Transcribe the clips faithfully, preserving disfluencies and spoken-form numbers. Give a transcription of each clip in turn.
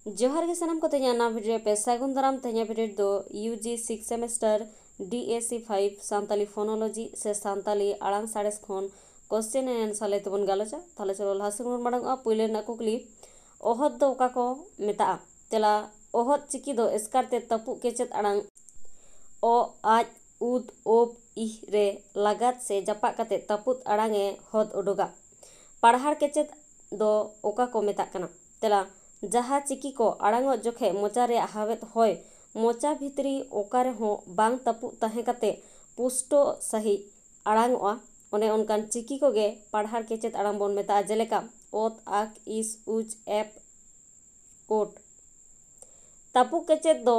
ᱡᱚᱦᱟᱨ ᱜᱮ ᱥᱟᱱᱟᱢ ᱠᱚ, ᱛᱮᱦᱮᱧᱟᱜ ᱱᱟᱣᱟ video ᱨᱮ ᱯᱮ ᱥᱟᱹᱜᱩᱱ ᱫᱟᱨᱟᱢ᱾ ᱛᱮᱦᱮᱧᱟᱜ video ᱨᱮᱫᱚ U G sixth semester D A C five Santali phonology ᱥᱮ ᱥᱟᱱᱛᱟᱞᱤ ᱟᱲᱟᱝ ᱥᱟᱬᱮᱥ ᱠᱷᱚᱱ question and answer ᱞᱟᱹᱭ ᱛᱮᱵᱚᱱ ᱜᱟᱞᱚᱪᱟ᱾ ᱛᱟᱦᱞᱮ ᱪᱚᱞᱚ ᱞᱟᱦᱟ ᱥᱮᱫ ᱵᱚᱱ ᱢᱟᱲᱟᱝᱚᱜᱼᱟ᱾ ᱯᱩᱭᱞᱩ ᱨᱮᱱᱟᱜ ᱠᱩᱠᱞᱤ, ᱚᱦᱚᱫ ᱫᱚ ᱚᱠᱟ ᱠᱚ ᱢᱮᱛᱟᱜᱼᱟ? ᱛᱮᱞᱟ, ᱚᱦᱚᱫ ᱪᱤᱠᱤ ᱫᱚ ᱮᱥᱠᱟᱨ ᱛᱮ ᱛᱟᱹᱯᱩᱜ ᱠᱮᱪᱮᱫ ᱟᱲᱟᱝ ᱚ, ᱟᱡ, ᱩᱫ, ᱳᱵ, ᱤᱦ ᱨᱮ ᱞᱟᱜᱟᱫ ᱥᱮ ᱡᱟᱯᱟᱜ ᱠᱟᱛᱮ ᱛᱟᱹᱯᱩᱫ ᱟᱲᱟᱝ ᱮ ᱦᱚᱫ ᱩᱰᱩᱠᱟ᱾ ᱯᱟᱲᱦᱟᱲ ᱠᱮᱪᱮᱫ ᱫᱚ ᱚᱠᱟ ᱠᱚ ᱢᱮᱛᱟᱜ ᱠᱟᱱᱟ? ᱛᱮᱞᱟ, ᱡᱟᱦᱟᱸ ᱪᱤᱠᱤ ᱠᱚ ᱟᱲᱟᱝᱚᱜ ᱡᱚᱠᱷᱮᱡ ᱢᱚᱪᱟ ᱨᱮᱭᱟᱜ ᱦᱟᱣᱮᱫ ᱦᱚᱭ ᱢᱚᱪᱟ ᱵᱷᱤᱛᱨᱤ ᱚᱠᱟ ᱨᱮᱦᱚᱸ ᱵᱟᱝ ᱛᱟᱹᱯᱩᱜ ᱛᱟᱦᱮᱸ ᱠᱟᱛᱮ ᱯᱩᱥᱴᱟᱹ ᱥᱟᱺᱦᱤᱡ ᱟᱲᱟᱝᱚᱜᱼᱟ, ᱚᱱᱮ ᱚᱱᱠᱟᱱ ᱪᱤᱠᱤ ᱠᱚᱜᱮ ᱯᱟᱲᱦᱟᱲ ᱠᱮᱪᱮᱫ ᱟᱲᱟᱝ ᱵᱚᱱ ᱢᱮᱛᱟᱜᱼᱟ, ᱡᱮᱞᱮᱠᱟ ᱚᱛ, ᱟᱠ, ᱤᱥ, ᱩᱡ, ᱮᱯ, ᱳᱴ᱾ ᱛᱟᱹᱯᱩᱜ ᱠᱮᱪᱮᱫ ᱫᱚ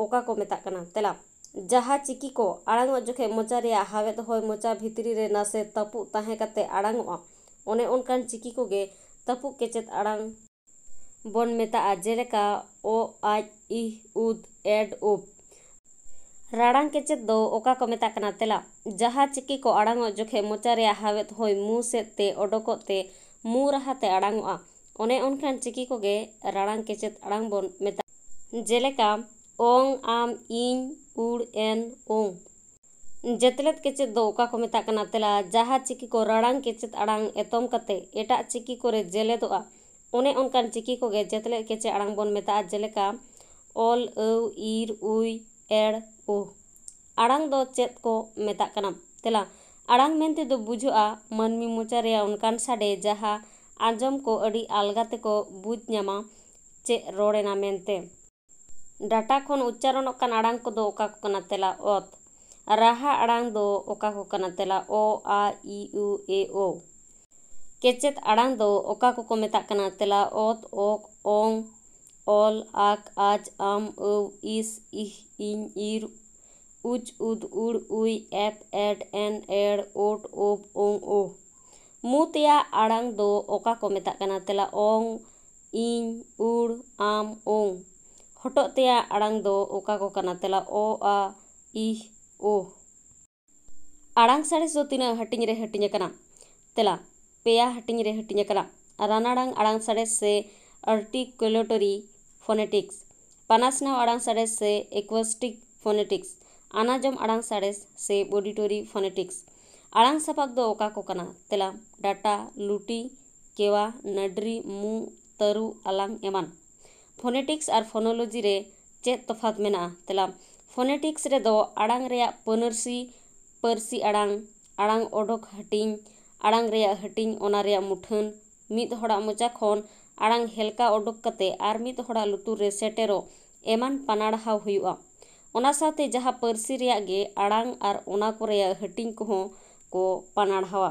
ᱚᱠᱟ ᱠᱚ ᱢᱮᱛᱟᱜ ᱠᱟᱱᱟ? ᱛᱮᱞᱟ, ᱡᱟᱦᱟᱸ ᱪᱤᱠᱤ ᱠᱚ ᱟᱲᱟᱝᱚᱜ ᱡᱚᱠᱷᱮᱡ ᱢᱚᱪᱟ ᱨᱮᱭᱟᱜ ᱦᱟᱣᱮᱫ ᱦᱚᱭ ᱢᱚᱪᱟ ᱵᱷᱤᱛᱨᱤ ᱨᱮ ᱱᱟᱥᱮ ᱛᱟᱹᱯᱩᱜ ᱛᱟᱦᱮᱸ ᱠᱟᱛᱮ ᱟᱲᱟᱝᱚᱜᱼᱟ, ᱚᱱᱮ ᱚᱱᱠᱟᱱ ᱪᱤᱠᱤ ᱠᱚᱜᱮ ᱛᱟᱹᱯᱩᱜ ᱠᱮᱪᱮᱫ ᱟᱲᱟᱝ ᱵᱚᱱ ᱢᱮᱛᱟᱜᱼᱟ, ᱡᱮᱞᱮᱠᱟ ᱚ, ᱟᱡ, ᱤᱦ, ᱩᱫ, ᱮᱰ, ᱩᱵ᱾ ᱨᱟᱲᱟᱝ ᱠᱮᱪᱮᱫ ᱫᱚ ᱚᱠᱟ ᱠᱚ ᱢᱮᱛᱟᱜ ᱠᱟᱱᱟ? ᱛᱮᱞᱟ, ᱡᱟᱦᱟᱸ ᱪᱤᱠᱤ ᱠᱚ ᱟᱲᱟᱝᱚᱜ ᱡᱚᱠᱷᱮᱡ ᱢᱚᱪᱟ ᱨᱮᱭᱟᱜ ᱦᱟᱣᱮᱫ ᱦᱚᱭ ᱢᱩ ᱥᱮᱫ ᱛᱮ ᱚᱰᱚᱠᱚᱜ ᱛᱮ ᱢᱩ ᱨᱟᱦᱟ ᱛᱮ ᱟᱲᱟᱝᱚᱜᱼᱟ, ᱚᱱᱮ ᱚᱱᱠᱟᱱ ᱪᱤᱠᱤ ᱠᱚᱜᱮ ᱨᱟᱲᱟᱝ ᱠᱮᱪᱮᱫ ᱟᱲᱟᱝ ᱵᱚᱱ ᱢᱮᱛᱟᱜᱼᱟ, ᱡᱮᱞᱮᱠᱟ ᱚᱝ, ᱟᱢ, ᱤᱧ, ᱩᱲ, ᱮᱱ, ᱳᱝ᱾ ᱡᱮᱛᱞᱮᱫ ᱠᱮᱪᱮᱫ ᱫᱚ ᱚᱠᱟ ᱠᱚ ᱢᱮᱛᱟᱜ ᱠᱟᱱᱟ? ᱛᱮᱞᱟ, ᱡᱟᱦᱟᱸ ᱪᱤᱠᱤ ᱠᱚ ᱨᱟᱲᱟᱝ ᱠᱮᱪᱮᱫ ᱟᱲᱟᱝ ᱮᱛᱚᱢ ᱠᱟᱛᱮ ᱮᱴᱟᱜ ᱪᱤᱠᱤ ᱠᱚᱨᱮ ᱡᱮᱞᱮᱫᱚᱜᱼᱟ, ᱚᱱᱮ ᱚᱱᱠᱟᱱ ᱪᱤᱠᱤ ᱠᱚᱜᱮ ᱡᱮᱛᱞᱮᱫ ᱠᱮᱪᱮᱫ ᱟᱲᱟᱝ ᱵᱚᱱ ᱢᱮᱛᱟᱜᱼᱟ, ᱡᱮᱞᱮᱠᱟ ᱚᱞ, ᱟᱹᱣ, ᱤᱨ, ᱩᱭ, ᱮᱲ, ᱩᱦ᱾ ᱟᱲᱟᱝ ᱫᱚ ᱪᱮᱫ ᱠᱚ ᱢᱮᱛᱟᱜ ᱠᱟᱱᱟ? ᱛᱮᱞᱟ, ᱟᱲᱟᱝ ᱢᱮᱱᱛᱮ ᱫᱚ ᱵᱩᱡᱷᱟᱹᱜᱼᱟ ᱢᱟᱹᱱᱢᱤ ᱢᱚᱪᱟ ᱨᱮᱭᱟᱜ ᱚᱱᱠᱟᱱ ᱥᱟᱰᱮ ᱡᱟᱦᱟᱸ ᱟᱸᱡᱚᱢ ᱠᱚ ᱟᱹᱰᱤ ᱟᱞᱜᱟ ᱛᱮᱠᱚ ᱵᱩᱡᱽ ᱧᱟᱢᱟ ᱪᱮᱫ ᱨᱚᱲ ᱮᱱᱟ ᱢᱮᱱᱛᱮ᱾ ᱰᱟᱴᱟ ᱠᱷᱚᱱ ᱩᱪᱪᱟᱨᱚᱱᱚᱜ ᱠᱟᱱ ᱟᱲᱟᱝ ᱠᱚᱫᱚ ᱚᱠᱟ ᱠᱚ ᱠᱟᱱᱟ? ᱛᱮᱞᱟ, ᱚᱛ᱾ ᱨᱟᱦᱟ ᱟᱲᱟᱝ ᱫᱚ ᱚᱠᱟ ᱠᱚ ᱠᱟᱱᱟ? ᱛᱮᱞᱟ, ᱚ, ᱟ, ᱤ, ᱩ, ᱮ, ᱳ᱾ ᱠᱮᱪᱮᱫ ᱟᱲᱟᱝ ᱫᱚ ᱚᱠᱟ ᱠᱚᱠᱚ ᱢᱮᱛᱟᱜ ᱠᱟᱱᱟ? ᱛᱮᱞᱟ, ᱚᱛ, ᱚᱠ, ᱚᱝ, ᱚᱞ, ᱟᱠ, ᱟᱡ, ᱟᱢ, ᱟᱹᱣ, ᱤᱥ, ᱤᱦ, ᱤᱧ, ᱤᱨ, ᱩᱪ, ᱩᱫ, ᱩᱲ, ᱩᱭ, ᱮᱯ, ᱮᱰ, ᱮᱱ, ᱮᱲ, ᱳᱴ, ᱳᱵ, ᱳᱝ, ᱳᱦ᱾ ᱢᱩ ᱛᱮᱭᱟᱜ ᱟᱲᱟᱝ ᱫᱚ ᱚᱠᱟ ᱠᱚ ᱢᱮᱛᱟᱜ ᱠᱟᱱᱟ? ᱛᱮᱞᱟ, ᱚᱝ, ᱤᱧ, ᱩᱲ, ᱟᱢ, ᱳᱝ᱾ ᱦᱚᱴᱚᱜ ᱛᱮᱭᱟᱜ ᱟᱲᱟᱝ ᱫᱚ ᱚᱠᱟ ᱠᱚ ᱠᱟᱱᱟ? ᱛᱮᱞᱟ, ᱚ, ᱟ, ᱤᱦ, ᱳᱦ᱾ ᱟᱲᱟᱝ ᱥᱟᱬᱮᱥ ᱫᱚ ᱛᱤᱱᱟᱹᱜ ᱦᱟᱹᱴᱤᱧ ᱨᱮ ᱦᱟᱹᱴᱤᱧ ᱟᱠᱟᱱᱟ? ᱛᱮᱞᱟ, ᱯᱮᱭᱟ ᱦᱟᱹᱴᱤᱧ ᱨᱮ ᱦᱟᱹᱴᱤᱧ ᱟᱠᱟᱱᱟ᱾ ᱨᱟᱱᱟᱲᱟᱝ ᱟᱲᱟᱝ ᱥᱟᱬᱮᱥ ᱥᱮ articulatory Phonetics, ᱯᱟᱱᱟᱥᱱᱟᱣ ᱟᱲᱟᱝ ᱥᱟᱬᱮᱥ ᱥᱮ acoustic phonetics, ᱟᱱᱟᱡᱚᱢ ᱟᱲᱟᱝ ᱥᱟᱬᱮᱥ ᱥᱮ auditory phonetics᱾ ᱟᱲᱟᱝ ᱥᱟᱯᱟᱵ ᱫᱚ ᱚᱠᱟ ᱠᱚ ᱠᱟᱱᱟ? ᱛᱮᱞᱟ, ᱰᱟᱴᱟ, ᱞᱩᱴᱤ, ᱠᱮᱣᱟ, ᱱᱟᱹᱰᱨᱤ, ᱢᱩ, ᱛᱟᱹᱨᱩ, ᱟᱞᱟᱝ ᱮᱢᱟᱱ᱾ Phonetics ᱟᱨ phonology ᱨᱮ ᱪᱮᱫ ᱛᱚᱯᱷᱟᱛ ᱢᱮᱱᱟᱜᱼᱟ? ᱛᱮᱞᱟ, phonetics ᱨᱮᱫᱚ ᱟᱲᱟᱝ ᱨᱮᱭᱟᱜ ᱯᱟᱹᱱᱟᱹᱨᱥᱤ, ᱯᱟᱹᱨᱥᱤ ᱟᱲᱟᱝ, ᱟᱲᱟᱝ ᱚᱰᱚᱠ ᱦᱟᱹᱴᱤᱧ, ᱟᱲᱟᱝ ᱨᱮᱭᱟᱜ ᱦᱟᱹᱴᱤᱧ, ᱚᱱᱟ ᱨᱮᱭᱟᱜ ᱢᱩᱴᱷᱟᱹᱱ, ᱢᱤᱫ ᱦᱚᱲᱟᱜ ᱢᱚᱪᱟ ᱠᱷᱚᱱ ᱟᱲᱟᱝ ᱦᱮᱞᱠᱟᱣ ᱚᱰᱚᱠ ᱠᱟᱛᱮ ᱟᱨ ᱢᱤᱫ ᱦᱚᱲᱟᱜ ᱞᱩᱛᱩᱨ ᱨᱮ ᱥᱮᱴᱮᱨᱚᱜ ᱮᱢᱟᱱ ᱯᱟᱱᱟᱲᱦᱟᱣ ᱦᱩᱭᱩᱜᱼᱟ᱾ ᱚᱱᱟ ᱥᱟᱶᱛᱮ ᱡᱟᱦᱟᱸ ᱯᱟᱹᱨᱥᱤ ᱨᱮᱭᱟᱜ ᱜᱮ ᱟᱲᱟᱝ ᱟᱨ ᱚᱱᱟ ᱠᱚ ᱨᱮᱭᱟᱜ ᱦᱟᱹᱴᱤᱧ ᱠᱚᱦᱚᱸ ᱠᱚ ᱯᱟᱱᱟᱲᱦᱟᱣᱟ᱾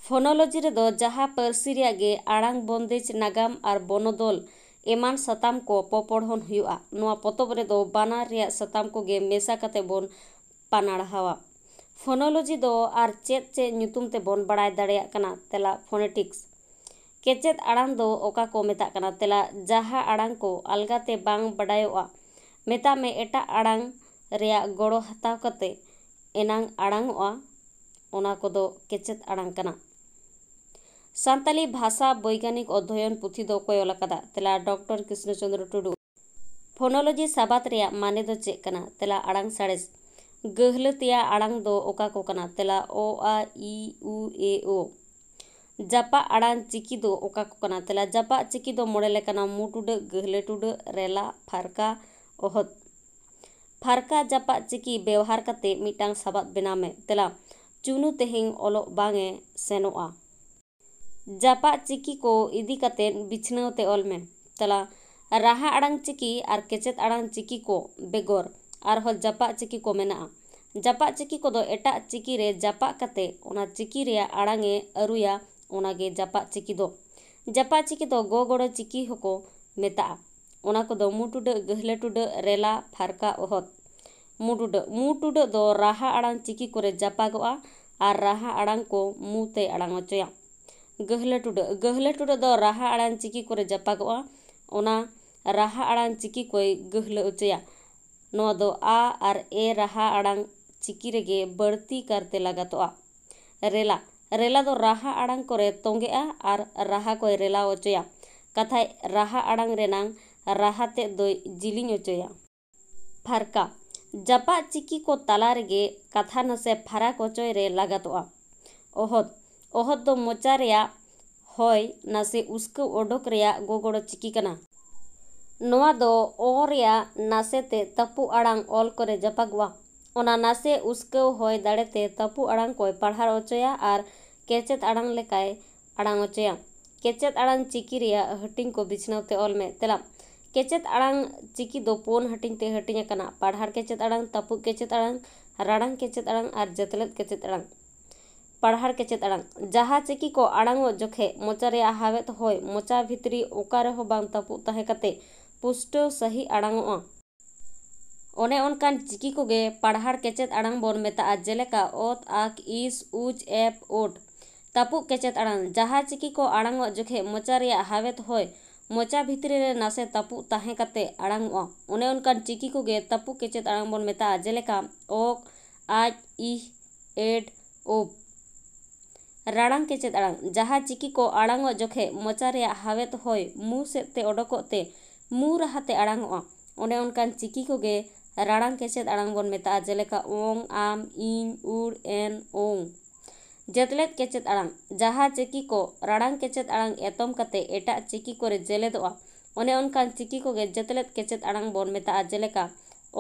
Phonology ᱨᱮᱫᱚ ᱡᱟᱦᱟᱸ ᱯᱟᱹᱨᱥᱤ ᱨᱮᱭᱟᱜ ᱜᱮ ᱟᱲᱟᱝ ᱵᱚᱱᱫᱮᱡᱽ, ᱱᱟᱜᱟᱢ ᱟᱨ ᱵᱚᱱᱚᱫᱚᱞ ᱮᱢᱟᱱ ᱥᱟᱛᱟᱢ ᱠᱚ ᱯᱚᱯᱚᱲᱦᱚᱱ ᱦᱩᱭᱩᱜᱼᱟ᱾ ᱱᱚᱣᱟ ᱯᱚᱛᱚᱵ ᱨᱮᱫᱚ ᱵᱟᱱᱟᱨ ᱨᱮᱭᱟᱜ ᱥᱟᱛᱟᱢ ᱠᱚᱜᱮ ᱢᱮᱥᱟ ᱠᱟᱛᱮ ᱵᱚᱱ ᱯᱟᱱᱟᱲᱦᱟᱣᱟ᱾ Phonology ᱫᱚ ᱟᱨ ᱪᱮᱫ ᱪᱮᱫ ᱧᱩᱛᱩᱢ ᱛᱮᱵᱚᱱ ᱵᱟᱲᱟᱭ ᱫᱟᱲᱮᱭᱟᱜ ᱠᱟᱱᱟ? ᱛᱮᱞᱟ, phonetics᱾ ᱠᱮᱪᱮᱫ ᱟᱲᱟᱝ ᱫᱚ ᱚᱠᱟ ᱠᱚ ᱢᱮᱛᱟᱜ ᱠᱟᱱᱟ? ᱛᱮᱞᱟ, ᱡᱟᱦᱟᱸ ᱟᱲᱟᱝ ᱠᱚ ᱟᱞᱜᱟᱛᱮ ᱵᱟᱝ ᱵᱟᱰᱟᱭᱚᱜᱼᱟ, ᱢᱮᱛᱟᱜ ᱢᱮ ᱮᱴᱟᱜ ᱟᱲᱟᱝ ᱨᱮᱭᱟᱜ ᱜᱚᱲᱚ ᱦᱟᱛᱟᱣ ᱠᱟᱛᱮ ᱮᱱᱟᱝ ᱟᱲᱟᱝᱚᱜᱼᱟ, ᱚᱱᱟ ᱠᱚᱫᱚ ᱠᱮᱪᱮᱫ ᱟᱲᱟᱝ ᱠᱟᱱᱟ᱾ ᱥᱟᱱᱛᱟᱞᱤ ᱵᱷᱟᱥᱟ ᱵᱳᱭᱜᱟᱱᱤᱠ ᱚᱫᱷᱭᱚᱭᱚᱱ ᱯᱩᱛᱷᱤ ᱫᱚ ᱚᱠᱚᱭ ᱚᱞ ᱟᱠᱟᱫᱟ? ᱛᱮᱞᱟ, ᱰᱚᱠᱴᱚᱨ ᱠᱨᱤᱥᱱᱚ ᱪᱚᱸᱫᱽᱨᱚ ᱴᱩᱰᱩ᱾ Phonology ᱥᱟᱵᱟᱫ ᱨᱮᱭᱟᱜ ᱢᱟᱱᱮ ᱫᱚ ᱪᱮᱫ ᱠᱟᱱᱟ? ᱛᱮᱞᱟ, ᱟᱲᱟᱝ ᱥᱟᱬᱮᱥ᱾ ᱜᱟᱹᱦᱞᱟᱹ ᱛᱮᱭᱟᱜ ᱟᱲᱟᱝ ᱫᱚ ᱚᱠᱟ ᱠᱚ ᱠᱟᱱᱟ? ᱛᱮᱞᱟ, ᱚ, ᱟ, ᱤ, ᱩ, ᱮ, ᱳ᱾ ᱡᱟᱯᱟᱜ ᱟᱲᱟᱝ ᱪᱤᱠᱤ ᱫᱚ ᱚᱠᱟ ᱠᱚ ᱠᱟᱱᱟ? ᱛᱮᱞᱟ, ᱡᱟᱯᱟᱜ ᱪᱤᱠᱤ ᱫᱚ ᱢᱚᱬᱮ ᱞᱮᱠᱟᱱᱟ: ᱢᱩ ᱴᱩᱰᱟᱹᱜ, ᱜᱟᱹᱦᱞᱟᱹ ᱴᱩᱰᱟᱹᱜ, ᱨᱮᱞᱟ, ᱯᱷᱟᱨᱠᱟ, ᱚᱦᱚᱫ᱾ ᱯᱷᱟᱨᱠᱟ ᱡᱟᱯᱟᱜ ᱪᱤᱠᱤ ᱵᱮᱣᱦᱟᱨ ᱠᱟᱛᱮ ᱢᱤᱫᱴᱟᱝ ᱥᱟᱵᱟᱫ ᱵᱮᱱᱟᱣ ᱢᱮ᱾ ᱛᱮᱞᱟ, ᱪᱩᱱᱩ ᱛᱮᱦᱮᱧ ᱚᱞᱚᱜ ᱵᱟᱝ ᱮ ᱥᱮᱱᱚᱜᱼᱟ᱾ ᱡᱟᱯᱟᱜ ᱪᱤᱠᱤ ᱠᱚ ᱤᱫᱤ ᱠᱟᱛᱮ ᱵᱤᱪᱷᱱᱟᱹᱣ ᱛᱮ ᱚᱞ ᱢᱮ᱾ ᱛᱮᱞᱟ, ᱨᱟᱦᱟ ᱟᱲᱟᱝ ᱪᱤᱠᱤ ᱟᱨ ᱠᱮᱪᱮᱫ ᱟᱲᱟᱝ ᱪᱤᱠᱤ ᱠᱚ ᱵᱮᱜᱚᱨ ᱟᱨᱦᱚᱸ ᱡᱟᱯᱟᱜ ᱪᱤᱠᱤ ᱠᱚ ᱢᱮᱱᱟᱜᱼᱟ᱾ ᱡᱟᱯᱟᱜ ᱪᱤᱠᱤ ᱠᱚᱫᱚ ᱮᱴᱟᱜ ᱪᱤᱠᱤ ᱨᱮ ᱡᱟᱯᱟᱜ ᱠᱟᱛᱮ ᱚᱱᱟ ᱪᱤᱠᱤ ᱨᱮᱭᱟᱜ ᱟᱲᱟᱝ ᱮ ᱟᱹᱨᱩᱭᱟ, ᱚᱱᱟ ᱜᱮ ᱡᱟᱯᱟᱜ ᱪᱤᱠᱤ ᱫᱚ᱾ ᱡᱟᱯᱟᱜ ᱪᱤᱠᱤ ᱫᱚ ᱜᱚᱜᱚᱲᱚ ᱪᱤᱠᱤ ᱦᱚᱸᱠᱚ ᱢᱮᱛᱟᱜᱼᱟ᱾ ᱚᱱᱟ ᱠᱚᱫᱚ ᱢᱩ ᱴᱩᱰᱟᱹᱜ, ᱜᱟᱹᱦᱞᱟᱹ ᱴᱩᱰᱟᱹᱜ, ᱨᱮᱞᱟ, ᱯᱷᱟᱨᱠᱟ, ᱚᱦᱚᱫ᱾ ᱢᱩ ᱴᱩᱰᱟᱹᱜ, ᱢᱩ ᱴᱩᱰᱟᱹᱜ ᱫᱚ ᱨᱟᱦᱟ ᱟᱲᱟᱝ ᱪᱤᱠᱤ ᱠᱚᱨᱮ ᱡᱟᱯᱟᱜᱚᱜᱼᱟ ᱟᱨ ᱨᱟᱦᱟ ᱟᱲᱟᱝ ᱠᱚ ᱢᱩ ᱛᱮᱭ ᱟᱲᱟᱝ ᱚᱪᱚᱭᱟ᱾ ᱜᱟᱹᱦᱞᱟᱹ ᱴᱩᱰᱟᱹᱜ, ᱜᱟᱹᱦᱞᱟᱹ ᱴᱩᱰᱟᱹᱜ ᱫᱚ ᱨᱟᱦᱟ ᱟᱲᱟᱝ ᱪᱤᱠᱤ ᱠᱚᱨᱮ ᱡᱟᱯᱟᱜᱚᱜᱼᱟ, ᱚᱱᱟ ᱨᱟᱦᱟ ᱟᱲᱟᱝ ᱪᱤᱠᱤ ᱠᱚᱭ ᱜᱟᱹᱦᱞᱟᱹ ᱚᱪᱚᱭᱟ᱾ ᱱᱚᱣᱟ ᱫᱚ ᱟ ᱟᱨ ᱮ ᱨᱟᱦᱟ ᱟᱲᱟᱝ ᱪᱤᱠᱤ ᱨᱮᱜᱮ ᱵᱟᱹᱲᱛᱤ ᱠᱟᱨᱛᱮ ᱞᱟᱜᱟᱛᱚᱜᱼᱟ᱾ ᱨᱮᱞᱟ, ᱨᱮᱞᱟ ᱫᱚ ᱨᱟᱦᱟ ᱟᱲᱟᱝ ᱠᱚᱨᱮ ᱛᱚᱸᱜᱮᱜᱼᱟ ᱟᱨ ᱨᱟᱦᱟ ᱠᱚᱭ ᱨᱮᱞᱟᱣ ᱚᱪᱚᱭᱟ᱾ ᱠᱟᱛᱷᱟᱡ ᱨᱟᱦᱟ ᱟᱲᱟᱝ ᱨᱮᱱᱟᱝ ᱨᱟᱦᱟ ᱛᱮᱫ ᱫᱚᱭ ᱡᱤᱞᱤᱧ ᱚᱪᱚᱭᱟ᱾ ᱯᱷᱟᱨᱠᱟ᱾ ᱡᱟᱯᱟᱜ ᱪᱤᱠᱤ ᱠᱚ ᱛᱟᱞᱟ ᱨᱮᱜᱮ ᱠᱟᱛᱷᱟ ᱱᱟᱥᱮ ᱯᱷᱟᱨᱟᱠ ᱚᱪᱚᱭ ᱨᱮ ᱞᱟᱜᱟᱛᱚᱜᱼᱟ᱾ ᱚᱦᱚᱫ᱾ ᱚᱦᱚᱫ ᱫᱚ ᱢᱚᱪᱟ ᱨᱮᱭᱟᱜ ᱦᱚᱭ ᱱᱟᱥᱮ ᱩᱥᱠᱟᱹᱣ ᱚᱰᱚᱠ ᱨᱮᱭᱟᱜ ᱜᱚᱜᱚᱲᱚ ᱪᱤᱠᱤ ᱠᱟᱱᱟ᱾ ᱱᱚᱣᱟ ᱫᱚ ᱚ ᱨᱮᱭᱟᱜ ᱱᱟᱥᱮ ᱛᱮ ᱛᱟᱹᱯᱩ ᱟᱲᱟᱝ ᱚᱞ ᱠᱚᱨᱮ ᱡᱟᱯᱟᱜᱚᱜᱼᱟ᱾ ᱚᱱᱟ ᱱᱟᱥᱮ ᱩᱥᱠᱟᱹᱣ ᱦᱚᱭ ᱫᱟᱲᱮ ᱛᱮ ᱛᱟᱹᱯᱩ ᱟᱲᱟᱝ ᱠᱚᱭ ᱯᱟᱲᱦᱟᱣ ᱚᱪᱚᱭᱟ ᱟᱨ ᱠᱮᱪᱮᱫ ᱟᱲᱟᱝ ᱞᱮᱠᱟᱭ ᱟᱲᱟᱝ ᱚᱪᱚᱭᱟ᱾ ᱠᱮᱪᱮᱫ ᱟᱲᱟᱝ ᱪᱤᱠᱤ ᱨᱮᱭᱟᱜ ᱦᱟᱹᱴᱤᱧ ᱠᱚ ᱵᱤᱪᱷᱱᱟᱹᱣ ᱛᱮ ᱚᱞ ᱢᱮ᱾ ᱛᱮᱞᱟ᱾ ᱠᱮᱪᱮᱫ ᱟᱲᱟᱝ ᱪᱤᱠᱤ ᱫᱚ ᱯᱩᱱ ᱦᱟᱹᱴᱤᱧ ᱛᱮ ᱦᱟᱹᱴᱤᱧ ᱟᱠᱟᱱᱟ: ᱯᱟᱲᱦᱟᱲ ᱠᱮᱪᱮᱫ ᱟᱲᱟᱝ, ᱛᱟᱹᱯᱩᱜ ᱠᱮᱪᱮᱫ ᱟᱲᱟᱝ, ᱨᱟᱲᱟᱝ ᱠᱮᱪᱮᱫ ᱟᱲᱟᱝ ᱟᱨ ᱡᱟᱹᱛᱞᱮᱫ ᱠᱮᱪᱮᱫ ᱟᱲᱟᱝ᱾ ᱯᱟᱲᱦᱟᱲ ᱠᱮᱪᱮᱫ ᱟᱲᱟᱝ᱾ ᱡᱟᱦᱟᱸ ᱪᱤᱠᱤ ᱠᱚ ᱟᱲᱟᱝ ᱚᱜ ᱡᱚᱠᱷᱮᱡ ᱢᱚᱪᱟ ᱨᱮᱭᱟᱜ ᱦᱟᱣᱮᱫ ᱦᱚᱭ ᱢᱚᱪᱟ ᱵᱷᱤᱛᱨᱤ ᱚᱠᱟ ᱨᱮᱦᱚᱸ ᱵᱟᱝ ᱛᱟᱹᱯᱩᱜ ᱛᱟᱦᱮᱸ ᱠᱟᱛᱮ ᱯᱩᱥᱴᱟᱹᱣ ᱥᱟᱹᱦᱤ ᱟᱲᱟᱝ ᱚᱜᱼᱟ, ᱚᱱᱮ ᱚᱱᱠᱟᱱ ᱪᱤᱠᱤ ᱠᱚᱜᱮ ᱯᱟᱲᱦᱟᱲ ᱠᱮᱪᱮᱫ ᱟᱲᱟᱝ ᱵᱚᱱ ᱢᱮᱛᱟᱜᱼᱟ, ᱡᱮᱞᱮᱠᱟ ᱚᱛ, ᱟᱠ, ᱤᱥ, ᱩᱪ, ᱮᱯ, ᱳᱴ᱾ ᱛᱟᱹᱯᱩᱜ ᱠᱮᱪᱮᱫ ᱟᱲᱟᱝ᱾ ᱡᱟᱦᱟᱸ ᱪᱤᱠᱤ ᱠᱚ ᱟᱲᱟᱝ ᱚᱜ ᱡᱚᱠᱷᱮᱡ ᱢᱚᱪᱟ ᱨᱮᱭᱟᱜ ᱦᱟᱣᱮᱫ ᱦᱚᱭ ᱢᱚᱪᱟ ᱵᱷᱤᱛᱨᱤ ᱨᱮ ᱱᱟᱥᱮ ᱛᱟᱹᱯᱩᱜ ᱛᱟᱦᱮᱸ ᱠᱟᱛᱮ ᱟᱲᱟᱝ ᱚᱜᱼᱟ, ᱚᱱᱮ ᱚᱱᱠᱟᱱ ᱪᱤᱠᱤ ᱠᱚᱜᱮ ᱛᱟᱹᱯᱩᱜ ᱠᱮᱪᱮᱫ ᱟᱲᱟᱝ ᱵᱚᱱ ᱢᱮᱛᱟᱜᱼᱟ, ᱡᱮᱞᱮᱠᱟ ᱚᱠ, ᱟᱡ, ᱤᱦ, ᱮᱰ, ᱳᱯ᱾ ᱨᱟᱲᱟᱝ ᱠᱮᱪᱮᱫ ᱟᱲᱟᱝ᱾ ᱡᱟᱦᱟᱸ ᱪᱤᱠᱤ ᱠᱚ ᱟᱲᱟᱝ ᱚᱜ ᱡᱚᱠᱷᱮᱡ ᱢᱚᱪᱟ ᱨᱮᱭᱟᱜ ᱦᱟᱣᱮᱫ ᱦᱚᱭ ᱢᱩ ᱥᱮᱫ ᱛᱮ ᱚᱰᱚᱠᱚᱜ ᱛᱮ ᱢᱩ ᱨᱟᱦᱟ ᱛᱮ ᱟᱲᱟᱝ ᱚᱜᱼᱟ, ᱚᱱᱮ ᱚᱱᱠᱟᱱ ᱪᱤᱠᱤ ᱠᱚᱜᱮ ᱨᱟᱲᱟᱝ ᱠᱮᱪᱮᱫ ᱟᱲᱟᱝ ᱵᱚᱱ ᱢᱮᱛᱟᱜᱼᱟ, ᱡᱮᱞᱮᱠᱟ ᱚᱝ, ᱟᱢ, ᱤᱧ, ᱩᱲ, ᱮᱱ, ᱳᱝ᱾ ᱡᱟᱹᱛᱞᱮᱫ ᱠᱮᱪᱮᱫ ᱟᱲᱟᱝ᱾ ᱡᱟᱦᱟᱸ ᱪᱤᱠᱤ ᱠᱚ ᱨᱟᱲᱟᱝ ᱠᱮᱪᱮᱫ ᱟᱲᱟᱝ ᱮᱛᱚᱢ ᱠᱟᱛᱮ ᱮᱴᱟᱜ ᱪᱤᱠᱤ ᱠᱚᱨᱮ ᱡᱮᱞᱮᱫᱚᱜᱼᱟ, ᱚᱱᱮ ᱚᱱᱠᱟᱱ ᱪᱤᱠᱤ ᱠᱚᱜᱮ ᱡᱟᱹᱛᱞᱮᱫ ᱠᱮᱪᱮᱫ ᱟᱲᱟᱝ ᱵᱚᱱ ᱢᱮᱛᱟᱜᱼᱟ, ᱡᱮᱞᱮᱠᱟ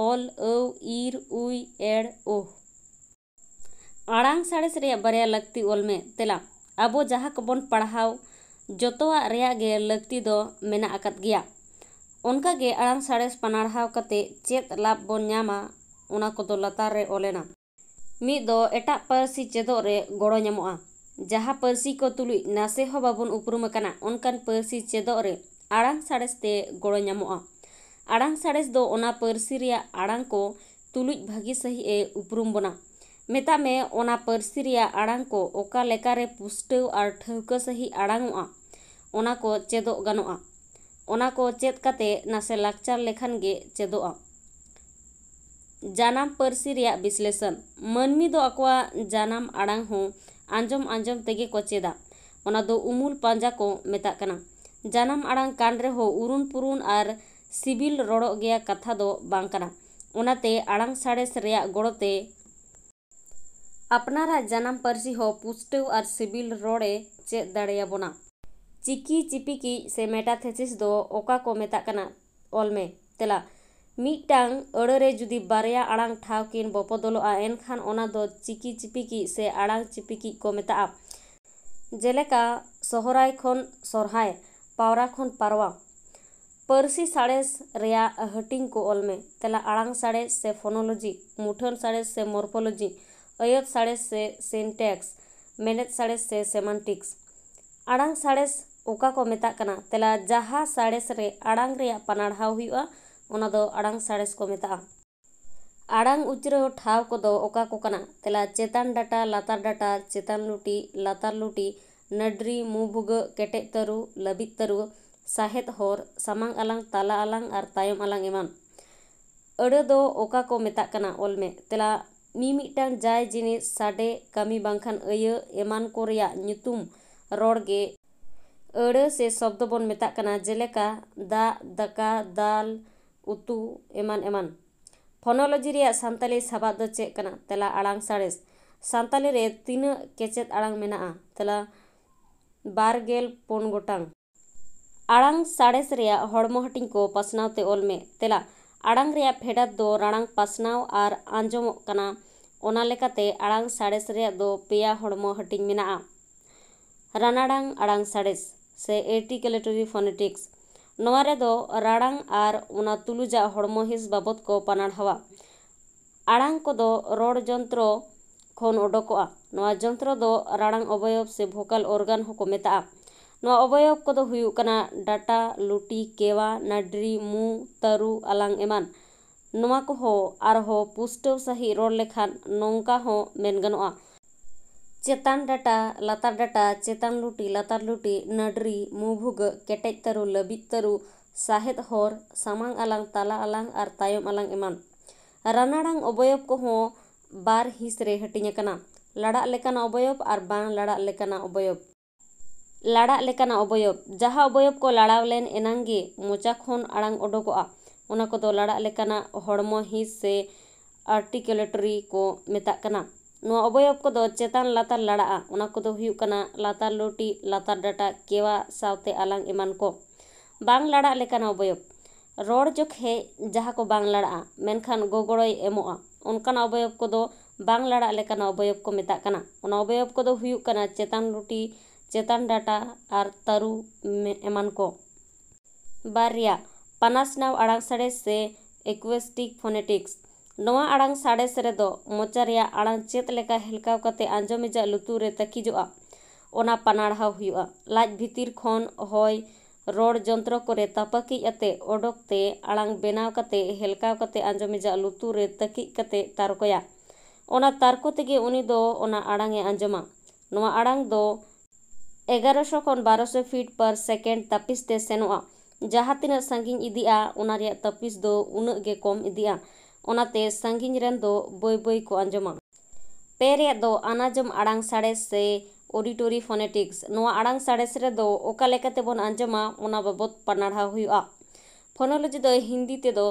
ᱚᱞ, ᱟᱹᱣ, ᱤᱨ, ᱩᱭ, ᱮᱲ, ᱳᱦ᱾ ᱟᱲᱟᱝ ᱥᱟᱬᱮᱥ ᱨᱮᱭᱟᱜ ᱵᱟᱨᱭᱟ ᱞᱟᱹᱠᱛᱤ ᱚᱞ ᱢᱮ᱾ ᱛᱮᱞᱟ᱾ ᱟᱵᱚ ᱡᱟᱦᱟᱸ ᱠᱚᱵᱚᱱ ᱯᱟᱲᱦᱟᱣ, ᱡᱚᱛᱚᱣᱟᱜ ᱨᱮᱭᱟᱜ ᱜᱮ ᱞᱟᱹᱠᱛᱤ ᱫᱚ ᱢᱮᱱᱟᱜ ᱟᱠᱟᱫ ᱜᱮᱭᱟ᱾ ᱚᱱᱠᱟ ᱜᱮ ᱟᱲᱟᱝ ᱥᱟᱬᱮᱥ ᱯᱟᱲᱦᱟᱣ ᱠᱟᱛᱮ ᱪᱮᱫ ᱞᱟᱵᱷ ᱵᱚᱱ ᱧᱟᱢᱟ, ᱚᱱᱟ ᱠᱚᱫᱚ ᱞᱟᱛᱟᱨ ᱨᱮ ᱚᱞ ᱮᱱᱟ᱾ ᱢᱤᱫ ᱫᱚ ᱮᱴᱟᱜ ᱯᱟᱹᱨᱥᱤ ᱪᱮᱫᱚᱜ ᱨᱮ ᱜᱚᱲᱚ ᱧᱟᱢᱚᱜᱼᱟ᱾ ᱡᱟᱦᱟᱸ ᱯᱟᱹᱨᱥᱤ ᱠᱚ ᱛᱩᱞᱩᱡ ᱱᱟᱥᱮ ᱦᱚᱸ ᱵᱟᱵᱚᱱ ᱩᱯᱨᱩᱢ ᱟᱠᱟᱱᱟ, ᱚᱱᱠᱟᱱ ᱯᱟᱹᱨᱥᱤ ᱪᱮᱫᱚᱜ ᱨᱮ ᱟᱲᱟᱝ ᱥᱟᱬᱮᱥ ᱛᱮ ᱜᱚᱲᱚ ᱧᱟᱢᱚᱜᱼᱟ᱾ ᱟᱲᱟᱝ ᱥᱟᱬᱮᱥ ᱫᱚ ᱚᱱᱟ ᱯᱟᱹᱨᱥᱤ ᱨᱮᱭᱟᱜ ᱟᱲᱟᱝ ᱠᱚ ᱛᱩᱞᱩᱡ ᱵᱷᱟᱹᱜᱤ ᱥᱟᱹᱦᱤᱡ ᱮ ᱩᱯᱨᱩᱢ ᱵᱚᱱᱟ᱾ ᱢᱮᱛᱟᱜ ᱢᱮ, ᱚᱱᱟ ᱯᱟᱹᱨᱥᱤ ᱨᱮᱭᱟᱜ ᱟᱲᱟᱝ ᱠᱚ ᱚᱠᱟ ᱞᱮᱠᱟᱨᱮ ᱯᱩᱥᱴᱟᱹᱣ ᱟᱨ ᱴᱷᱟᱹᱣᱠᱟᱹ ᱥᱟᱹᱦᱤᱡ ᱟᱲᱟᱝ ᱚᱜᱼᱟ, ᱚᱱᱟ ᱠᱚ ᱪᱮᱫᱚᱜ ᱜᱟᱱᱚᱜᱼᱟ᱾ ᱚᱱᱟ ᱠᱚ ᱪᱮᱫ ᱠᱟᱛᱮ ᱱᱟᱥᱮ ᱞᱟᱠᱪᱟᱨ ᱞᱮᱠᱷᱟᱱ ᱜᱮ ᱪᱮᱫᱚᱜᱼᱟ᱾ ᱡᱟᱱᱟᱢ ᱯᱟᱹᱨᱥᱤ ᱨᱮᱭᱟᱜ ᱵᱤᱥᱞᱮᱥᱚᱱ᱾ ᱢᱟᱹᱱᱢᱤ ᱫᱚ ᱟᱠᱚᱣᱟᱜ ᱡᱟᱱᱟᱢ ᱟᱲᱟᱝ ᱦᱚᱸ ᱟᱸᱡᱚᱢ ᱟᱸᱡᱚᱢ ᱛᱮᱜᱮ ᱠᱚ ᱪᱮᱫᱟ᱾ ᱚᱱᱟ ᱫᱚ ᱩᱢᱩᱞ ᱯᱟᱸᱡᱟ ᱠᱚ ᱢᱮᱛᱟᱜ ᱠᱟᱱᱟ᱾ ᱡᱟᱱᱟᱢ ᱟᱲᱟᱝ ᱠᱟᱱ ᱨᱮᱦᱚᱸ ᱩᱨᱩᱱ ᱯᱩᱨᱩᱱ ᱟᱨ ᱥᱤᱵᱤᱞ ᱨᱚᱲᱚᱜ ᱜᱮᱭᱟ ᱠᱟᱛᱷᱟ ᱫᱚ ᱵᱟᱝ ᱠᱟᱱᱟ᱾ ᱚᱱᱟᱛᱮ ᱟᱲᱟᱝ ᱥᱟᱬᱮᱥ ᱨᱮᱭᱟᱜ ᱜᱚᱲᱚ ᱛᱮ ᱟᱯᱱᱟᱨᱟᱜ ᱡᱟᱱᱟᱢ ᱯᱟᱹᱨᱥᱤ ᱦᱚᱸ ᱯᱩᱥᱴᱟᱹᱣ ᱟᱨ ᱥᱤᱵᱤᱞ ᱨᱚᱲᱮ ᱪᱮᱫ ᱫᱟᱲᱮᱭᱟᱵᱚᱱᱟ᱾ ᱪᱤᱠᱤ ᱪᱤᱯᱤᱠᱤᱡ ᱥᱮ metathesis ᱫᱚ ᱚᱠᱟ ᱠᱚ ᱢᱮᱛᱟᱜ ᱠᱟᱱᱟ? ᱚᱞ ᱢᱮ᱾ ᱛᱮᱞᱟ, ᱢᱤᱫᱴᱟᱝ ᱟᱹᱲᱟᱹ ᱨᱮ ᱡᱩᱫᱤ ᱵᱟᱨᱭᱟ ᱟᱲᱟᱝ ᱴᱷᱟᱶ ᱠᱤᱱ ᱵᱚᱯᱚᱫᱚᱞᱚᱜᱼᱟ, ᱮᱱᱠᱷᱟᱱ ᱚᱱᱟ ᱫᱚ ᱪᱤᱠᱤ ᱪᱤᱯᱤᱠᱤᱡ ᱥᱮ ᱟᱲᱟᱝ ᱪᱤᱯᱤᱠᱤᱡ ᱠᱚ ᱢᱮᱛᱟᱜᱼᱟ᱾ ᱡᱮᱞᱮᱠᱟ, ᱥᱚᱦᱨᱟᱭ ᱠᱷᱚᱱ ᱥᱚᱨᱦᱟᱭ, ᱯᱟᱣᱨᱟ ᱠᱷᱚᱱ ᱯᱟᱨᱣᱟ᱾ ᱯᱟᱹᱨᱥᱤ ᱥᱟᱬᱮᱥ ᱨᱮᱭᱟᱜ ᱦᱟᱹᱴᱤᱧ ᱠᱚ ᱚᱞ ᱢᱮ᱾ ᱛᱮᱞᱟ, ᱟᱲᱟᱝ ᱥᱟᱬᱮᱥ ᱥᱮ phonology, ᱢᱩᱴᱷᱟᱹᱱ ᱥᱟᱬᱮᱥ ᱥᱮ morphology, ᱟᱹᱭᱟᱹᱛ ᱥᱟᱬᱮᱥ ᱥᱮ syntax, ᱢᱮᱱᱮᱛ ᱥᱟᱬᱮᱥ ᱥᱮ semantics᱾ ᱟᱲᱟᱝ ᱥᱟᱬᱮᱥ ᱚᱠᱟ ᱠᱚ ᱢᱮᱛᱟᱜ ᱠᱟᱱᱟ? ᱛᱮᱞᱟ, ᱡᱟᱦᱟᱸ ᱥᱟᱬᱮᱥ ᱨᱮ ᱟᱲᱟᱝ ᱨᱮᱭᱟᱜ ᱯᱟᱱᱟᱲᱦᱟᱣ ᱦᱩᱭᱩᱜᱼᱟ, ᱚᱱᱟ ᱫᱚ ᱟᱲᱟᱝ ᱥᱟᱬᱮᱥ ᱠᱚ ᱢᱮᱛᱟᱜᱼᱟ᱾ ᱟᱲᱟᱝ ᱩᱪᱨᱟᱹᱣ ᱴᱷᱟᱶ ᱠᱚᱫᱚ ᱚᱠᱟ ᱠᱚ ᱠᱟᱱᱟ? ᱛᱮᱞᱟ, ᱪᱮᱛᱟᱱ ᱰᱟᱴᱟ, ᱞᱟᱛᱟᱨ ᱰᱟᱴᱟ, ᱪᱮᱛᱟᱱ ᱞᱩᱴᱤ, ᱞᱟᱛᱟᱨ ᱞᱩᱴᱤ, ᱱᱟᱹᱰᱨᱤ, ᱢᱩ ᱵᱷᱩᱜᱟᱹᱜ, ᱠᱮᱴᱮᱡ ᱛᱟᱹᱨᱩ, ᱞᱟᱹᱵᱤᱫ ᱛᱟᱹᱨᱩ, ᱥᱟᱦᱮᱫ ᱦᱚᱨ, ᱥᱟᱢᱟᱝ ᱟᱞᱟᱝ, ᱛᱟᱞᱟ ᱟᱞᱟᱝ ᱟᱨ ᱛᱟᱭᱚᱢ ᱟᱞᱟᱝ ᱮᱢᱟᱱ᱾ ᱟᱹᱲᱟᱹ ᱫᱚ ᱚᱠᱟ ᱠᱚ ᱢᱮᱛᱟᱜ ᱠᱟᱱᱟ? ᱚᱞ ᱢᱮ᱾ ᱛᱮᱞᱟ, ᱢᱤᱢᱤᱫᱴᱟᱝ ᱡᱟᱭ ᱡᱤᱱᱤᱥ, ᱥᱟᱰᱮ, ᱠᱟᱹᱢᱤ ᱵᱟᱝᱠᱷᱟᱱ ᱟᱹᱭᱟᱹ ᱮᱢᱟᱱ ᱠᱚ ᱨᱮᱭᱟᱜ ᱧᱩᱛᱩᱢ ᱨᱚᱲ ᱜᱮ ᱟᱹᱲᱟᱹ ᱥᱮ ᱥᱚᱵᱫᱚ ᱵᱚᱱ ᱢᱮᱛᱟᱜ ᱠᱟᱱᱟ, ᱡᱮᱞᱮᱠᱟ, ᱫᱟᱜ, ᱫᱟᱠᱟ, ᱫᱟᱞ, ᱩᱛᱩ, ᱮᱢᱟᱱ ᱮᱢᱟᱱ᱾ Phonology ᱨᱮᱭᱟᱜ ᱥᱟᱱᱛᱟᱞᱤ ᱥᱟᱵᱟᱫ ᱫᱚ ᱪᱮᱫ ᱠᱟᱱᱟ? ᱛᱮᱞᱟ, ᱟᱲᱟᱝ ᱥᱟᱬᱮᱥ᱾ ᱥᱟᱱᱛᱟᱞᱤ ᱨᱮ ᱛᱤᱱᱟᱹᱜ ᱠᱮᱪᱮᱫ ᱟᱲᱟᱝ ᱢᱮᱱᱟᱜᱼᱟ? ᱛᱮᱞᱟ, ᱵᱟᱨ ᱜᱮᱞ ᱯᱩᱱ ᱜᱚᱴᱟᱝ᱾ ᱟᱲᱟᱝ ᱥᱟᱬᱮᱥ ᱨᱮᱭᱟᱜ ᱦᱚᱲᱢᱚ ᱦᱟᱹᱴᱤᱧ ᱠᱚ ᱯᱟᱥᱱᱟᱣ ᱛᱮ ᱚᱞ ᱢᱮ᱾ ᱛᱮᱞᱟ, ᱟᱲᱟᱝ ᱨᱮᱭᱟᱜ ᱯᱷᱮᱰᱟᱛ ᱫᱚ ᱨᱟᱲᱟᱝ ᱯᱟᱥᱱᱟᱣ ᱟᱨ ᱟᱸᱡᱚᱢᱚᱜ ᱠᱟᱱᱟ᱾ ᱚᱱᱟ ᱞᱮᱠᱟᱛᱮ ᱟᱲᱟᱝ ᱥᱟᱬᱮᱥ ᱨᱮᱭᱟᱜ ᱫᱚ ᱯᱮᱭᱟ ᱦᱚᱲᱢᱚ ᱦᱟᱹᱴᱤᱧ ᱢᱮᱱᱟᱜᱼᱟ᱾ ᱨᱟᱱᱟᱲᱟᱝ ᱟᱲᱟᱝ ᱥᱟᱬᱮᱥ ᱥᱮ articulatory phonetics᱾ ᱱᱚᱣᱟ ᱨᱮᱫᱚ ᱨᱟᱲᱟᱝ ᱟᱨ ᱚᱱᱟ ᱛᱩᱞᱩᱡᱟᱜ ᱦᱚᱲᱢᱚ ᱦᱤᱸᱥ ᱵᱟᱵᱚᱫ ᱠᱚ ᱯᱟᱱᱟᱲᱦᱟᱣᱟ᱾ ᱟᱲᱟᱝ ᱠᱚᱫᱚ ᱨᱚᱲ ᱡᱚᱱᱛᱨᱚ ᱠᱷᱚᱱ ᱚᱰᱚᱠᱚᱜᱼᱟ᱾ ᱱᱚᱣᱟ ᱡᱚᱱᱛᱨᱚ ᱫᱚ ᱨᱟᱲᱟᱝ ᱚᱵᱚᱭᱚᱵ ᱥᱮ vocal organ ᱦᱚᱸᱠᱚ ᱢᱮᱛᱟᱜᱼᱟ᱾ ᱱᱚᱣᱟ ᱚᱵᱚᱭᱚᱵ ᱠᱚᱫᱚ ᱦᱩᱭᱩᱜ ᱠᱟᱱᱟ ᱰᱟᱴᱟ, ᱞᱩᱴᱤ, ᱠᱮᱣᱟ, ᱱᱟᱰᱨᱤ, ᱢᱩ, ᱛᱟᱹᱨᱩ, ᱟᱞᱟᱝ ᱮᱢᱟᱱ᱾ ᱱᱚᱣᱟ ᱠᱚᱦᱚᱸ ᱟᱨᱦᱚᱸ ᱯᱩᱥᱴᱟᱹᱣ ᱥᱟᱺᱦᱤᱡ ᱨᱚᱲ ᱞᱮᱠᱷᱟᱱ ᱱᱚᱝᱠᱟ ᱦᱚᱸ ᱢᱮᱱ ᱜᱟᱱᱚᱜᱼᱟ, ᱪᱮᱛᱟᱱ ᱰᱟᱴᱟ, ᱞᱟᱛᱟᱨ ᱰᱟᱴᱟ, ᱪᱮᱛᱟᱱ ᱞᱩᱴᱤ, ᱞᱟᱛᱟᱨ ᱞᱩᱴᱤ, ᱱᱟᱹᱰᱨᱤ, ᱢᱩ ᱵᱷᱩᱜᱟᱹᱜ, ᱠᱮᱴᱮᱡ ᱛᱟᱹᱨᱩ, ᱞᱟᱹᱵᱤᱫ ᱛᱟᱹᱨᱩ, ᱥᱟᱦᱮᱫ ᱦᱚᱨ, ᱥᱟᱢᱟᱝ ᱟᱞᱟᱝ, ᱛᱟᱞᱟ ᱟᱞᱟᱝ ᱟᱨ ᱛᱟᱭᱚᱢ ᱟᱞᱟᱝ ᱮᱢᱟᱱ᱾ ᱨᱟᱱᱟᱲᱟᱝ ᱚᱵᱚᱭᱚᱵ ᱠᱚᱦᱚᱸ ᱵᱟᱨ ᱦᱤᱸᱥ ᱨᱮ ᱦᱟᱹᱴᱤᱧ ᱟᱠᱟᱱᱟ, ᱞᱟᱲᱟᱜ ᱞᱮᱠᱟᱱᱟᱜ ᱚᱵᱚᱭᱚᱵ ᱟᱨ ᱵᱟᱝ ᱞᱟᱲᱟᱜ ᱞᱮᱠᱟᱱᱟᱜ ᱚᱵᱚᱭᱚᱵ᱾ ᱞᱟᱲᱟᱜ ᱞᱮᱠᱟᱱᱟᱜ ᱚᱵᱚᱭᱚᱵ, ᱡᱟᱦᱟᱸ ᱚᱵᱚᱭᱚᱵ ᱠᱚ ᱞᱟᱲᱟᱣ ᱞᱮᱱ ᱮᱱᱟᱝ ᱜᱮ ᱢᱚᱪᱟ ᱠᱷᱚᱱ ᱟᱲᱟᱝ ᱚᱰᱚᱠᱚᱜᱼᱟ, ᱚᱱᱟ ᱠᱚᱫᱚ ᱞᱟᱲᱟᱜ ᱞᱮᱠᱟᱱᱟᱜ ᱦᱚᱲᱢᱚ ᱦᱤᱸᱥ ᱥᱮ articulatory ᱠᱚ ᱢᱮᱛᱟᱜ ᱠᱟᱱᱟ᱾ ᱱᱚᱣᱟ ᱚᱵᱚᱭᱚᱵ ᱠᱚᱫᱚ ᱪᱮᱛᱟᱱ ᱞᱟᱛᱟᱨ ᱞᱟᱲᱟᱜᱼᱟ, ᱚᱱᱟ ᱠᱚᱫᱚ ᱦᱩᱭᱩᱜ ᱠᱟᱱᱟ ᱞᱟᱛᱟᱨ ᱞᱩᱴᱤ, ᱞᱟᱛᱟᱨ ᱰᱟᱴᱟ, ᱠᱮᱣᱟ ᱥᱟᱶᱛᱮ ᱟᱞᱟᱝ ᱮᱢᱟᱱ ᱠᱚ᱾ ᱵᱟᱝ ᱞᱟᱲᱟᱜ ᱞᱮᱠᱟᱱ ᱚᱵᱚᱭᱚᱵ, ᱨᱚᱲ ᱡᱚᱠᱷᱮᱡ ᱡᱟᱦᱟᱸ ᱠᱚ ᱵᱟᱝ ᱞᱟᱲᱟᱜᱼᱟ, ᱢᱮᱱᱠᱷᱟᱱ ᱜᱚᱜᱚᱲᱚᱭ ᱮᱢᱚᱜᱼᱟ, ᱚᱱᱠᱟᱱ ᱚᱵᱚᱭᱚᱵ ᱠᱚᱫᱚ ᱵᱟᱝ ᱞᱟᱲᱟᱜ ᱞᱮᱠᱟᱱ ᱚᱵᱚᱭᱚᱵ ᱠᱚ ᱢᱮᱛᱟᱜ ᱠᱟᱱᱟ᱾ ᱚᱱᱟ ᱚᱵᱚᱭᱚᱵ ᱠᱚᱫᱚ ᱦᱩᱭᱩᱜ ᱠᱟᱱᱟ ᱪᱮᱛᱟᱱ ᱞᱩᱴᱤ, ᱪᱮᱛᱟᱱ ᱰᱟᱴᱟ ᱟᱨ ᱛᱟᱹᱨᱩ ᱢᱮ-, ᱮᱢᱟᱱ ᱠᱚ᱾ ᱵᱟᱨᱭᱟ, ᱯᱟᱱᱟᱥᱱᱟᱣ ᱟᱲᱟᱝ ᱥᱟᱬᱮᱥ ᱥᱮ acoustic phonetics᱾ ᱱᱚᱣᱟ ᱟᱲᱟᱝ ᱥᱟᱬᱮᱥ ᱨᱮᱫᱚ ᱢᱚᱪᱟ ᱨᱮᱭᱟᱜ ᱟᱲᱟᱝ ᱪᱮᱫ ᱞᱮᱠᱟ ᱦᱮᱞᱠᱟᱣ ᱠᱟᱛᱮ ᱟᱸᱡᱚᱢᱤᱡᱟᱜ ᱞᱩᱛᱩᱨ ᱨᱮ ᱛᱟᱹᱠᱤᱡᱚᱜᱼᱟ, ᱚᱱᱟ ᱯᱟᱱᱟᱲᱦᱟᱣ ᱦᱩᱭᱩᱜᱼᱟ᱾ ᱞᱟᱡ ᱵᱷᱤᱛᱤᱨ ᱠᱷᱚᱱ ᱦᱚᱭ ᱨᱚᱲ ᱡᱚᱱᱛᱨᱚ ᱠᱚᱨᱮ ᱛᱟᱯᱟᱠᱤᱡ ᱟᱛᱮ ᱚᱰᱚᱠ ᱛᱮ ᱟᱲᱟᱝ ᱵᱮᱱᱟᱣ ᱠᱟᱛᱮ ᱦᱮᱞᱠᱟᱣ ᱠᱟᱛᱮ ᱟᱸᱡᱚᱢᱤᱡᱟᱜ ᱞᱩᱛᱩᱨ ᱨᱮ ᱛᱟᱹᱠᱤᱡ ᱠᱟᱛᱮ ᱛᱟᱨᱠᱚᱭᱟ᱾ ᱚᱱᱟ ᱛᱟᱨᱠᱚ ᱛᱮᱜᱮ ᱩᱱᱤ ᱫᱚ ᱚᱱᱟ ᱟᱲᱟᱝ ᱮ ᱟᱸᱡᱚᱢᱟ᱾ ᱱᱚᱣᱟ ᱟᱲᱟᱝ ᱫᱚ ᱮᱜᱟᱨᱚᱥᱚ ᱠᱷᱚᱱ ᱵᱟᱨᱚᱥᱚ feet per second ᱛᱟᱹᱯᱤᱥ ᱛᱮ ᱥᱮᱱᱚᱜᱼᱟ᱾ ᱡᱟᱦᱟᱸ ᱛᱤᱱᱟᱹᱜ ᱥᱟᱺᱜᱤᱧ ᱤᱫᱤᱜᱼᱟ, ᱚᱱᱟ ᱨᱮᱭᱟᱜ ᱛᱟᱹᱯᱤᱥ ᱫᱚ ᱩᱱᱟᱹᱜ ᱜᱮ ᱠᱚᱢ ᱤᱫᱤᱜᱼᱟ᱾ ᱚᱱᱟᱛᱮ ᱥᱟᱺᱜᱤᱧ ᱨᱮᱱ ᱫᱚ ᱵᱟᱹᱭ ᱵᱟᱹᱭ ᱠᱚ ᱟᱸᱡᱚᱢᱟ᱾ ᱯᱮ ᱨᱮᱭᱟᱜ ᱫᱚ ᱟᱱᱟᱡᱚᱢ ᱟᱲᱟᱝ ᱥᱟᱬᱮᱥ ᱥᱮ auditory phonetics᱾ ᱱᱚᱣᱟ ᱟᱲᱟᱝ ᱥᱟᱬᱮᱥ ᱨᱮᱫᱚ ᱚᱠᱟ ᱞᱮᱠᱟ ᱛᱮᱵᱚᱱ ᱟᱸᱡᱚᱢᱟ, ᱚᱱᱟ ᱵᱟᱵᱚᱛ ᱯᱟᱱᱟᱲᱦᱟᱣ ᱦᱩᱭᱩᱜᱼᱟ᱾ Phonology ᱫᱚ ᱦᱤᱱᱫᱤ ᱛᱮᱫᱚ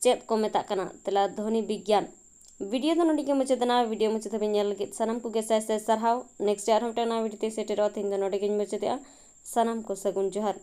ᱪᱮᱫ ᱠᱚ ᱢᱮᱛᱟᱜ ᱠᱟᱱᱟ? ᱛᱮᱞᱟ, ᱫᱷᱚᱱᱤ ᱵᱤᱜᱽᱜᱟᱱ᱾ ᱵᱷᱤᱰᱤᱭᱳ ᱫᱚ ᱱᱚᱰᱮ ᱜᱮ ᱢᱩᱪᱟᱹᱫ ᱮᱱᱟ᱾ ᱵᱷᱤᱰᱤᱭᱳ ᱢᱩᱪᱟᱹᱫ ᱫᱷᱟᱹᱵᱤᱡ ᱧᱮᱞ ᱞᱟᱹᱜᱤᱫ ᱥᱟᱱᱟᱢ ᱠᱚᱜᱮ ᱥᱟᱭ ᱥᱟᱭ ᱥᱟᱨᱦᱟᱣ᱾ Next ᱟᱨᱦᱚᱸ ᱢᱤᱫᱴᱟᱝ ᱱᱟᱣᱟ ᱵᱷᱤᱰᱤᱭᱳ ᱛᱮ ᱥᱮᱴᱮᱨᱚᱜᱼᱟ᱾ ᱛᱮᱦᱮᱧ ᱫᱚ ᱱᱚᱰᱮ ᱜᱤᱧ ᱢᱩᱪᱟᱹᱫᱮᱜᱼᱟ᱾ ᱥᱟᱱᱟᱢ ᱠᱚ ᱥᱟᱹᱜᱩᱱ ᱡᱚᱦᱟᱨ᱾